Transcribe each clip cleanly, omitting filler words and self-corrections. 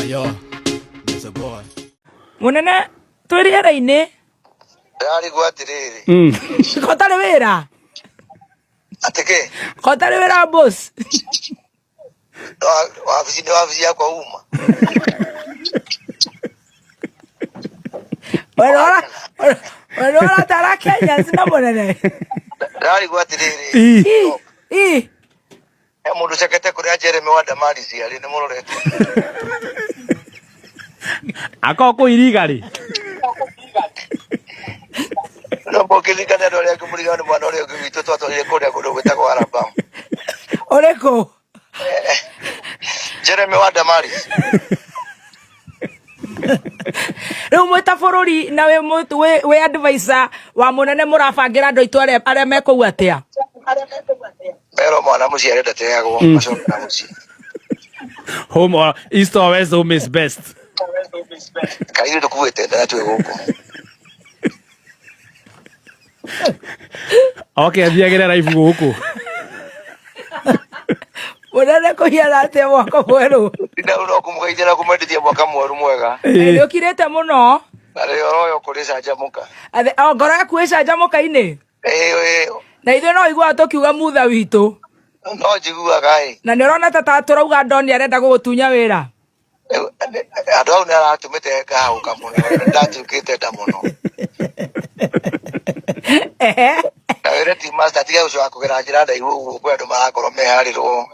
Yo, Mr. Boy. Munene twĩ rĩera-inĩ. Ndĩrarigwo atĩrĩrĩ. Ko ũtarĩ wĩra? Atĩ kĩ? Ko ũtarĩ wĩra boss? Wabici nĩ wabici yakwa uma. We nĩ ũratara Kenyans na mũnene. Ndĩrarigwo atĩrĩrĩ. Ii, ii. He mũndũ cekete kũrĩa Jeremy wa Damaris arĩ nĩ mũrorete. Akorwo kũu iriga rĩ. No mũngĩririkana andũ arĩa angĩ mũrigano nĩ mwana ũrĩa ũngĩ witũ twatwarire kũrĩa kũndũ gwĩtagwo Alabama. Ũrĩkũ? Jeremy wa Damaris. Rĩu mwĩ ta bũrũri na wĩ wĩ advisor wa mũnene mũrabangĩra andũ aitũ arĩa me kũu atĩa? Mero mwana mũciare ndateagwo macoke na mũciĩ. Home or east or west, home is best. Kaĩ ithuĩ tũkuĩte nda na twĩ gũkũ. Oke athiagĩre live gũkũ. Mũnene kũhiana atĩa mwaka mwerũ? Ndina no kũmũgeithia na kũmwendithia mwaka mwerũ mwega. Nĩ ũkirĩte mũno. Na rĩo royo kũrĩ canjamũka. O ngoro yaku ĩcanjamũka-inĩ. Ĩĩ. Na ithuĩ no ũiguaga tũkiuga mutha witũ. No njiguaga ĩ. Na nĩ ũrona ta tũrauga Ndoni arenda gũgũtunya wĩra. Andũ hau nĩ aratũmĩte ngahũka mũno, ndatuĩkĩte nda mũno. Na wĩre team master atige gũcoka kũgera njĩra ndaihu ũguo kwĩ andũ marakorwo meharĩrwo.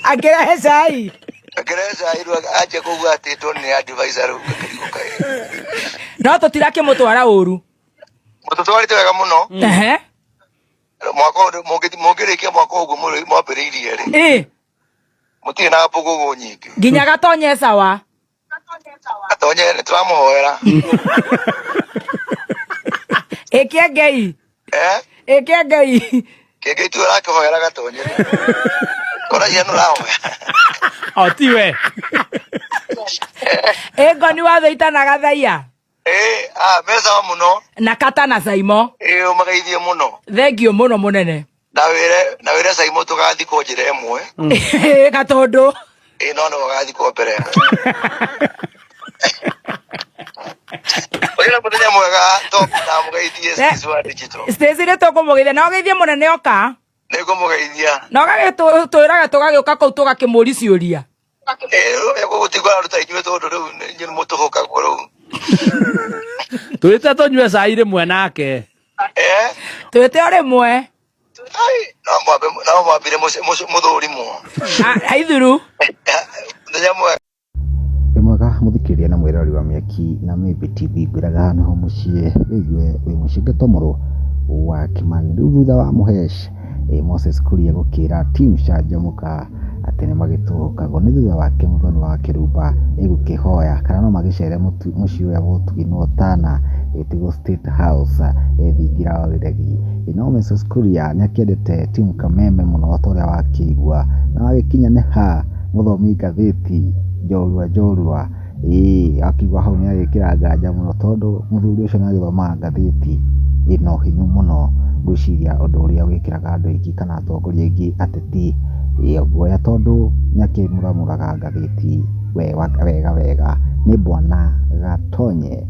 Akĩrehe cai. Akĩrehe cai rĩu anjia kũigua atĩ Tony nĩ advisor rĩu ngakĩrigwo kaĩ. No tũtirakĩmũtwara ũru. Mũtũtwarĩte wega mũno. Mwaka ũyũ mũngĩrĩkia mwaka ũguo mwambĩrĩirie rĩ. Mũtirĩ na mbũgũgũ nyingĩ. Nginya gatonye sawa. Gatonye nĩ tũramũhoera. Ĩkĩa Ngai. Ĩkĩa Ngai. Kĩngĩ tu ũrakĩhoera gatonye. Kora ciana ũrahoya. O ti we. Ĩ ngoni watho itanagathaia. Me sawa mũno. Na kata na Saimo. Ũmageithie mũno. Thengiũ mũno mũnene. Na wĩre Saimo tũgathikwo njĩra ĩmwe. Gatũndũ. No nĩwe ũgathikwo mbere. Ũgĩre mũthenya mwega, top na mũgeithie Stacy wa digital. Stacy nĩ tũkũmũgeithia na ũgeithie mũnene oka. Nĩ ngũmũgeithia. Na ũgagĩtwĩraga tũgagĩũka kũu tũgakĩmũria ciũria. Gũtigwo aruta inyuĩ tondũ rĩu inyuĩ nĩ mũtũhũkagwo rĩu. Twĩte tũnyue cai rĩmwe nake. Twĩte o rĩmwe. No mwambire mũthũrimwo. Aithuru. Mũthenya mwega. Wĩ mwega mũthikĩrĩria na mwĩroreri wa Mĩaki na Mĩmbi TV ngwĩraga nĩho mũciĩ wĩigue wĩ mũciĩ ngeto mũrũ wa Kĩmani. Rĩu thutha wa Mũhesh Moses Kuria gũkĩra team Canjamũka atĩ nĩ magĩtũhũkagwo nĩ thutha wake Mũthoni wa Kĩrumba gũkĩhoya kana no magĩcere mũciĩ ũrĩa wa ũtugi no Tana ĩtagwo State House thingira wa Wĩregi. No Moses Kuria nĩ akĩendete team Kameme mũno ta ũrĩa wakĩigua na wagĩkinya nĩ ha mũthomi ngathĩti njorua njorua akiuga hau nĩ agĩkĩra nganja mũno tondũ mũthuri ũcio nĩ agĩthomaga ngathĩti ĩno hinyu mũno ngwĩciria ũndũ ũrĩa wĩkĩraga andũ aingĩ kana atongoria aingĩ ateti guoya tondũ nĩ akĩmuramuraga ngathĩti wega wega nĩ bwana Gatonye.